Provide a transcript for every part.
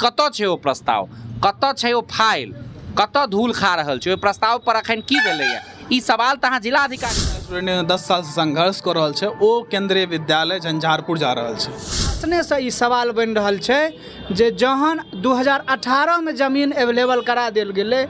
कतऽ छै ओ प्रस्ताव, कतऽ छै ओ फाइल, कतऽ धूल खा रहल छै, ओहि प्रस्ताव पर अखन की भेलैया, ई सवाल तऽ अहाँ जिलाधिकारी स्टूडेंट 10 सालसँ संघर्ष कऽ रहल छै, ओ केंद्रीय विद्यालय झंझारपुर जा रहल छै। प्रश्नेसँ ई सवाल बनि रहल छै जे जहन 2018मे जमीन एवेलेबल करा देल गेलै,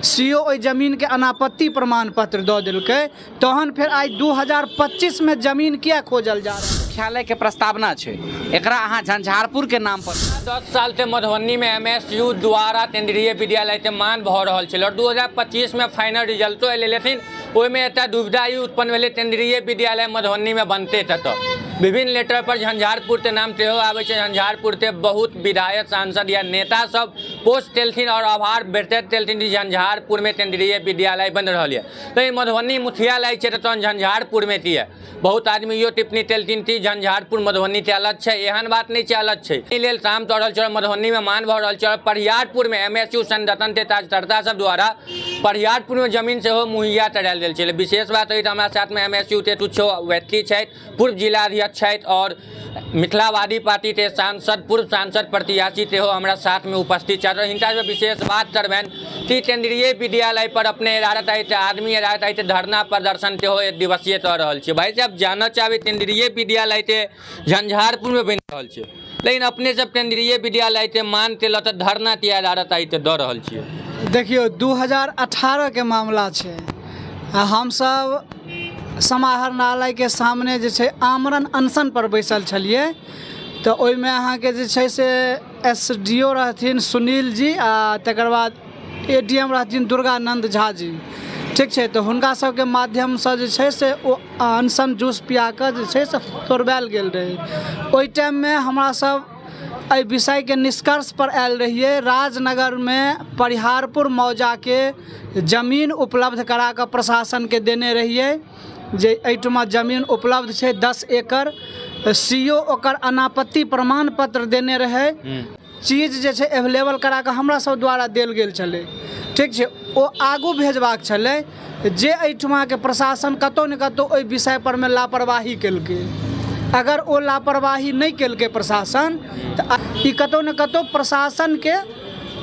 सी ओ ओहि जमीनके अनापत्ति प्रमाण पत्र दऽ देलकै, तहन फेर आइ 2025मे जमीन किया खोजल जा रहल? मुख्यालय के प्रस्तावना छै, एकरा अहाँ झंझारपुर के नाम पर 10 साल से मधुबनी में एमएसयू द्वारा केंद्रीय विद्यालय के मान भऽ रहल छलै और 2025 में फाइनल रिजल्टो एलै, लेकिन ओहिमे एकटा दुविधा ई उत्पन्न भेलै केंद्रीय विद्यालय मधुबनी में बनते ततऽ विभिन्न लेटर पर झंझारपुर के नाम सेहो आबै छै। झंझारपुर के बहुत विधायक, सांसद या नेता सब पोस्ट केलथिन और आभार व्यक्त केलथिन कि झंझारपुर में केंद्रीय विद्यालय बनि रहल यऽ। लेकिन मधुबनी मुख्यालय छै तहन झंझारपुरमे किए? बहुत आदमी इहो टिप्पणी केलथिन कि झंझारपुर मधुबनी के अलग छै, एहन बात नहि छै, अलग छै। एहि लेल काम कऽ रहल छै और मधुबनीमे मान भऽ रहल छै और परियारपुरमे एमएसयू संगठन के कार्यकर्ता सब द्वारा परियारपुरमे जमीन सेहो मुहैया करायल गेल छै। विशेष बात अछि हमरा साथमे एमएसयू के किछो व्यक्ति छथि, पूर्व जिलाध्यक्ष छथि और मिथिलावादी पार्टी के सांसद, पूर्व सांसद प्रत्याशी सेहो हमरा साथमे उपस्थित छथि और हिनका से विशेष बात करबनि कि केंद्रीय विद्यालय पर अपने 11 तारीख के आदमी 11 तारीख के धरना प्रदर्शन सेहो एक दिवसीय कऽ रहल छी। भाई साहब, जानऽ चाहबै केंद्रीय विद्यालय के झंझारपुर में बनि रहल छै, लेकिन अपने सब केंद्रीय विद्यालय के मान के लऽ कऽ धरना के 11 तारीख के दऽ रहल छियै। देखियौ, 2018 के मामला छै आ हमसब समाहरणालयके सामने जे छै आमरण अनशन पर बैसल छलियै, तऽ ओहिमे अहाँके जे छै से एस डी ओ रहथिन सुनील जी आ तकर बाद ए डी एम रहथिन दुर्गानन्द झा जी, ठीक छै। तऽ हुनका सबके माध्यमसँ जे छै से ओ अनशन जूस पिया कऽ जे छै से तोड़बायल गेल रहै। ओहि टाइममे हमरा सब एहि विषयके निष्कर्ष पर आयल रहियै, राजनगरमे परिहारपुर मौजाके जमीन उपलब्ध करा कऽ प्रशासनके देने रहियै जे एहिठुमा जमीन उपलब्ध छै 10 एकड़, सी ओ ओकर अनापत्ति प्रमाण पत्र देने रहै, चीज जे छै एवेलेबल करा कऽ हमरा सब द्वारा देल गेल छलै, ठीक छै। ओ आगू भेजबाक छलै, जे एहिठुमाके प्रशासन कतहु ने कतहु ओहि विषय परमे लापरवाही केलकै। अगर ओ लापरवाही नहि केलकै प्रशासन तऽ ई कतहु ने कतहु प्रशासनके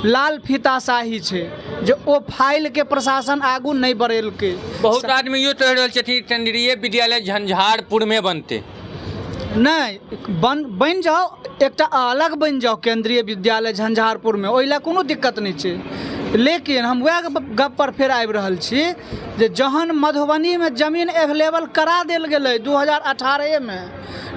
लाल फीताशाही छै जे ओ फाइलके प्रशासन आगू नहि बढ़ेलकै। बहुत आदमी इहो कहि रहल छथिन केंद्रीय विद्यालय झंझारपुरमे बनतै। नहि, बनि जाओ, एकटा अलग बनि जाओ केंद्रीय विद्यालय झंझारपुरमे, ओहि लए कोनो दिक्कत नहि छै। लेकिन हम वएह गप पर फेर आबि रहल छी जे जहन मधुबनीमे जमीन एवेलेबल करा देल गेलै 2018मे,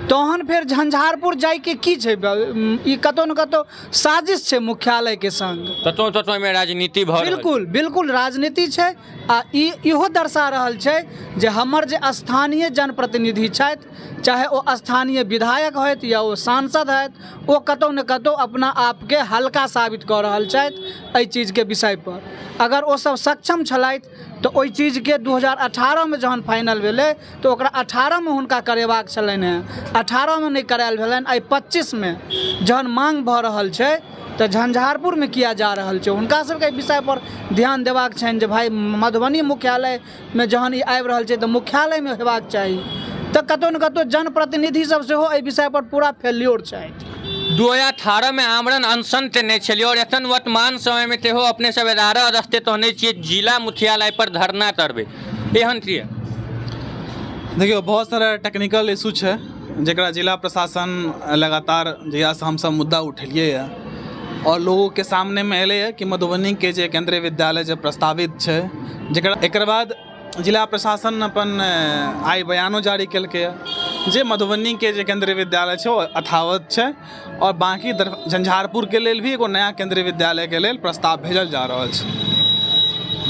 तहन फेर झंझारपुर जाइके की छै? ई कतहु ने कतहु साजिश छै मुख्यालयके संग। कतहु कतहु एहिमे राजनीति भऽ रहल छै। बिल्कुल बिल्कुल राजनीति छै आ ई इहो दर्शा रहल छै जे हमर जे स्थानीय जनप्रतिनिधि छथि, चाहे ओ स्थानीय विधायक होथि या ओ सांसद होथि, ओ कतहु ने कतहु अपना आपके हल्का साबित कऽ रहल छथि एहि चीजके विषयपर। अगर ओ सब सक्षम छलथि तऽ ओहि चीजके 2018मे जहन फाइनल भेलै तऽ ओकरा 18मे हुनका करेबाक छलनि हेँ, 18मे नहि करायल भेलनि। आइ 25मे जहन मांग भऽ रहल छै तऽ झंझारपुरमे किया जा रहल छै? हुनका सबके एहि विषयपर ध्यान देबाक छनि जे भाइ मधुबनी मुख्यालयमे जहन ई आबि रहल छै तऽ मुख्यालयमे हेबाक चाही। तऽ कतहु ने कतहु जनप्रतिनिधि सब सेहो एहि विषयपर पूरा फेल्योर छथि। 2018 में आमरण अनशन केने छलियै और एखन वर्तमान समय में सेहो अपने सब 11 अगस्त के कहने छियै जिला मुख्यालय पर धरना करबै, एहन किया? देखियौ, बहुत सारा टेक्निकल इशू छै जकरा जिला प्रशासन लगातार जहियासँ हमसब मुद्दा उठेलियै यऽ और लोगोके सामनेमे एलैए कि मधुबनीके जे केन्द्रीय विद्यालय जे प्रस्तावित छै, जकरा एकर बाद जिला प्रशासन अपन आइ बयानो जारी केलकैए जे मधुबनीके जे केन्द्रीय विद्यालय छै ओ अथावत छै आओर बाँकी झंझारपुरके लेल भी एगो नया केन्द्रीय विद्यालयके लेल प्रस्ताव भेजल जा रहल छै।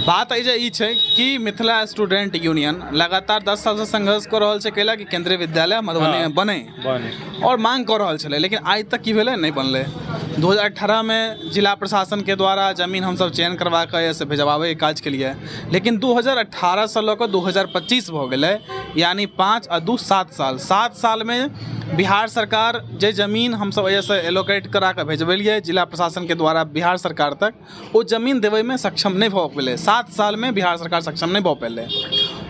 बात एहि जे ई छै कि मिथिला स्टूडेंट यूनियन लगातार 10 सालसँ संघर्ष कऽ रहल छै कैला कि केन्द्रीय विद्यालय मधुबनीमे बनै आओर मांग कऽ रहल छलै, लेकिन आइ तक की भेलै, नहि बनलै। 2018मे जिला प्रशासनके द्वारा जमीन हमसब चयन करबा कऽ से भेजबाबैके काज केलियै, लेकिन 2018सँ लऽ कऽ 2025 भऽ गेलै, यानि 5 आ 2 7 साल। 7 सालमे बिहार सरकार जे जमीन हमसब एहिसँ एलोकेट करा कऽ भेजबेलियै जिला प्रशासनके द्वारा बिहार सरकार तक, ओ जमीन देबैमे सक्षम नहि भऽ पेलै। 7 सालमे बिहार सरकार सक्षम नहि भऽ पेलै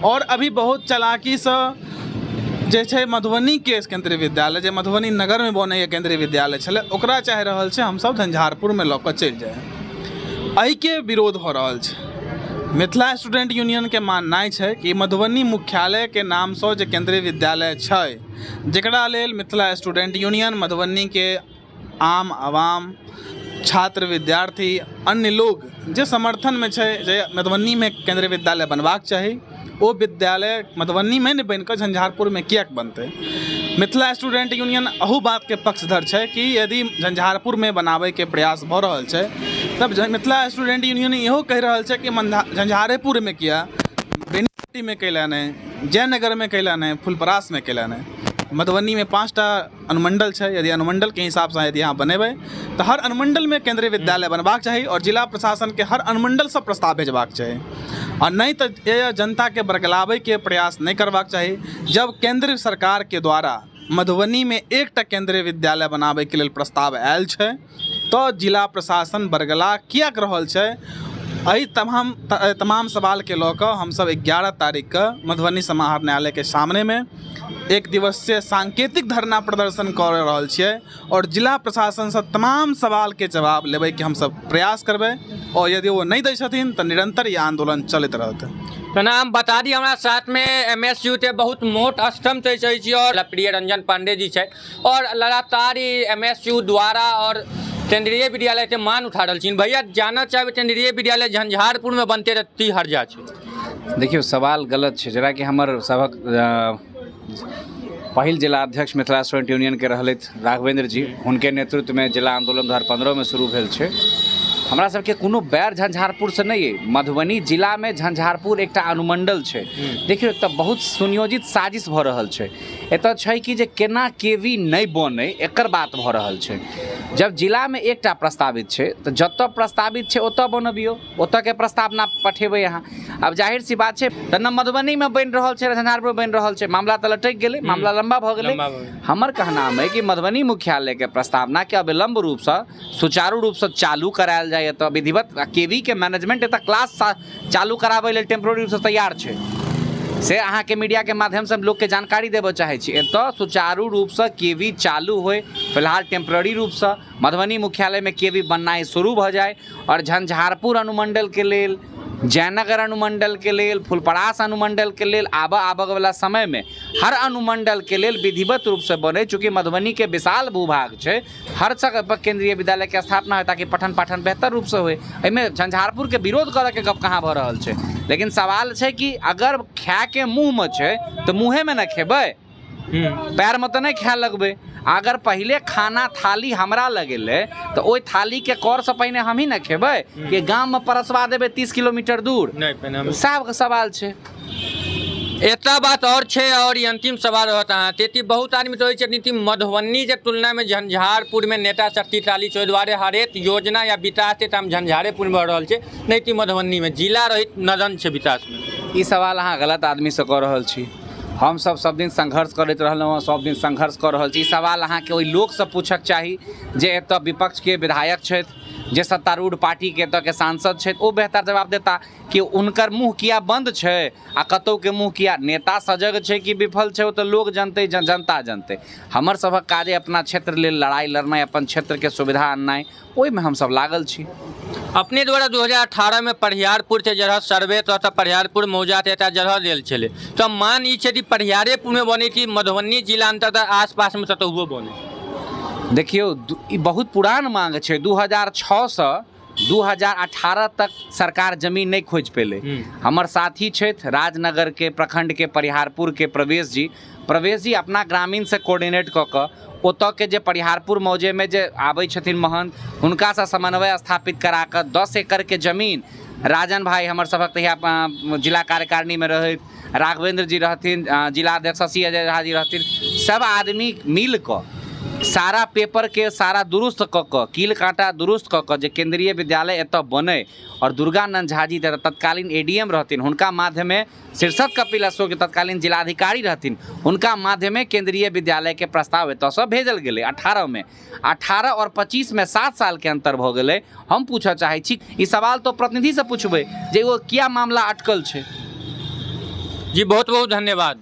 आओर अभी बहुत चलाकीसँ जे छै मधुबनीके केन्द्रीय विद्यालय, जे मधुबनी नगरमे बनैए केन्द्रीय विद्यालय छलै, ओकरा चाहि रहल छै हमसब झंझारपुरमे लऽ कऽ चलि जाइ। एहिके विरोध भऽ रहल छै। मिथिला स्टूडेंट यूनियनके माननाइ छै कि मधुबनी मुख्यालयके नामसँ जे केन्द्रीय विद्यालय छै, जकरा लेल मिथिला स्टूडेंट यूनियन मधुबनीके आम आवाम, छात्र, विद्यार्थी, अन्य लोग जे समर्थनमे छै जे मधुबनीमे केन्द्रीय विद्यालय बनबाक चाही, ओ विद्यालय मधुबनीमे नहि बनि कऽ झंझारपुरमे किएक बनतै? मिथिला स्टूडेंट यूनियन अहू बातके पक्षधर छै कि यदि झंझारपुरमे बनाबैके प्रयास भऽ रहल छै, तब मिथिला स्टूडेंट यूनियन इहो कहि रहल छै कि झंझारेपुरमे किया, बेनीपट्टीमे कैला नहि, जयनगरमे कैला नहि, फुलपरासमे कैला नहि? मधुबनीमे 5टा अनुमंडल छै। यदि अनुमंडलके हिसाबसँ यदि अहाँ बनेबै, तऽ हर अनुमंडलमे केन्द्रीय विद्यालय बनबाक चाही आओर जिला प्रशासनके हर अनुमंडलसँ प्रस्ताव भेजबाक चाही, आओर नहि तऽ जनताके बरगलाबैके प्रयास नहि करबाक चाही। जब केन्द्र सरकारके द्वारा मधुबनीमे एकटा केन्द्रीय विद्यालय बनाबैके लेल प्रस्ताव आयल छै, तऽ जिला प्रशासन बरगला किएक रहल छै? एहि तमाम तमाम सवालके लऽ कऽ हमसब 11 तारीखके मधुबनी समाहरणालयके सामनेमे एक दिवसीय सांकेतिक धरना प्रदर्शन कऽ रहल छियै आओर जिला प्रशासनसँ तमाम सवालके जवाब लेबैके हमसब प्रयास करबै, आओर यदि ओ नहि दै छथिन तऽ निरन्तर ई आन्दोलन चलैत रहतै। तऽ हम बता दी, हमरा साथमे एमएसयू के बहुत मोट स्तंभ छै छी और प्रिय रंजन पांडे जी छै और लगातार ई एमएसयू द्वारा और केंद्रीय विद्यालय के मान उठा रहल छी। भैया, जानऽ चाहबै, केंद्रीय विद्यालय झंझारपुर में बनते रह हर्जा छै? देखियौ, सवाल गलत छै। जेनाकि हमर सभक पहिल जिला अध्यक्ष मिथिला स्टूडेंट यूनियनके रहलथि राघवेंद्र जी, हुनके नेतृत्वमे जिला आंदोलन 2015मे शुरू भेल छै। हमरा सबके कोनो बैर झंझारपुरसँ नहि अइ। मधुबनी जिलामे झंझारपुर एकटा अनुमंडल छै। देखियौ, एतऽ बहुत सुनियोजित साजिश भऽ रहल छै। एतऽ छै कि जे केना केवी नहि बनै, एकर बात भऽ रहल छै। जब जिलामे एकटा प्रस्तावित छै, तऽ जतऽ प्रस्तावित छै ओतऽ बनबियौ, ओतऽके प्रस्तावना पठेबै अहाँ। आब जाहिर सी बात छै, तऽ न मधुबनीमे बनि रहल छै, न झंझारपुर बनि रहल छै। मामला तऽ लटकि गेलै, मामला लम्बा भऽ गेलै। लम्बा भऽ गेलै। हमर कहनाम अइ कि मधुबनी मुख्यालयके प्रस्तावनाके अविलंब रूपसँ, सुचारू रूपसँ चालू करायल जाय एतऽ विधिवत। केवी के मैनेजमेंट एतऽ क्लास चालू कराबै लेल टेम्पोररी रूपसँ तैयार छै, से अहाँके मीडियाके माध्यमसँ हम लोकके जानकारी देबऽ चाहै छी। एतऽ सुचारू रूपसँ केवी चालू होय, फिलहाल टेम्पररी रूपसँ मधुबनी मुख्यालयमे केवी बननाइ शुरू भऽ जाय आओर झंझारपुर अनुमंडलके लेल, जयनगर अनुमंडलके लेल, फुलपरास अनुमंडलके लेल, आबऽ आबऽवला समयमे हर अनुमंडलके लेल विधिवत रूपसँ बनै। चूँकि मधुबनीके विशाल भूभाग छै, हर जगह पर केंद्रीय विद्यालयके स्थापना होइ, ताकि पठन पाठन बेहतर रूपसँ होइ। एहिमे झंझारपुरके विरोध करऽके गप कहाँ भऽ रहल छै? लेकिन सवाल छै कि अगर खायके मुँहमे छै तऽ मुँहेमे ने खेबै, पैरमे तऽ नहि खाय लगबै। अगर पहिले खाना थाली हमरा लग एलै, तऽ ओहि थालीके करसँ पहिने हमही ने खेबै कि गाममे परसवा देबै 30 किलोमीटर दूर? नहि, पहिने हम साहबके सवाल छै। एकटा बात और छै और ई अंतिम सवाल रहत अहाँ कि बहुत आदमी तऽ होइ छै कि मधुबनी के तुलना में झंझारपुर में नेता शक्तिशाली छै, ओहि दुआरे हरेक योजना या विकास के काम झंझारेपुर में भऽ रहल छै, नहि कि मधुबनी में। जिला रहित नदन छै विकास में। ई सवाल अहाँ गलत आदमीसँ कऽ रहल छी। हमसभ सब दिन संघर्ष करैत रहलहुँ हँ, सब दिन संघर्ष कऽ रहल छी। ई सवाल अहाँके ओहि लोकसँ पूछक चाही जे एतऽ विपक्षके विधायक छथि, जे सत्तारूढ़ पार्टीके एतऽके सांसद छथि। ओ बेहतर जवाब देता कि हुनकर मुँह किया बन्द छै आ कतहुके मुँह किया। नेता सजग छै कि विफल छै, ओ तऽ लोक जनतै, जनता जनतै। हमर सभक काज अइ अपना क्षेत्र लेल लड़ाइ लड़नाइ, अपन क्षेत्रके सुविधा अननाइ। ओहिमे हमसभ लागल छी। अपने द्वारा 2018 में परिहारपुर के जगह सर्वे तऽ परिहारपुर मौजा के एकटा जगह देल छलै, तऽ मान ई छै कि परिहारेपुर में बने कि मधुबनी जिला अन्तर्गत आसपास में कतहुओ बने? देखियौ, ई बहुत पुरान मांग छै। 2006सँ 2018 तक सरकार जमीन नहि खोजि पेलै। हमर साथी छथि राजनगरके प्रखंडके परिहारपुरके प्रवेश जी। प्रवेश जी अपना ग्रामीणसँ कोऑर्डिनेट कऽ कऽ ओतऽ के जे परिहारपुर मौजेमे जे आबै छथिन महंत, हुनकासँ समन्वय स्थापित करा कऽ 10 एकड़के जमीन राजन भाई हमर सभक तहिया जिला कार्यकारिणीमे रहैत, राघवेंद्र जी रहथिन, जिला अध्यक्ष शशि अजय झा जी रहथिन, सब आदमी मिल कऽ सारा पेपरके सारा दुरुस्त कऽ कऽ, कील काँटा दुरुस्त कऽ कऽ जे केंद्रीय विद्यालय एतऽ बनै आओर दुर्गानंद झा जी तत्कालीन एडीएम रहथिन, हुनका माध्यमे शीर्षत कपिल अशोक तत्कालीन जिलाधिकारी रहथिन, हुनका माध्यमे केंद्रीय विद्यालयके प्रस्ताव एतऽसँ भेजल गेलै 18मे। 18 आओर 25मे 7 सालके अन्तर भऽ गेलै। हम पूछऽ चाहै छी, ई सवाल तऽ प्रतिनिधिसँ पुछबै जे ओ किया मामला अटकल छै। जी, बहुत बहुत धन्यवाद।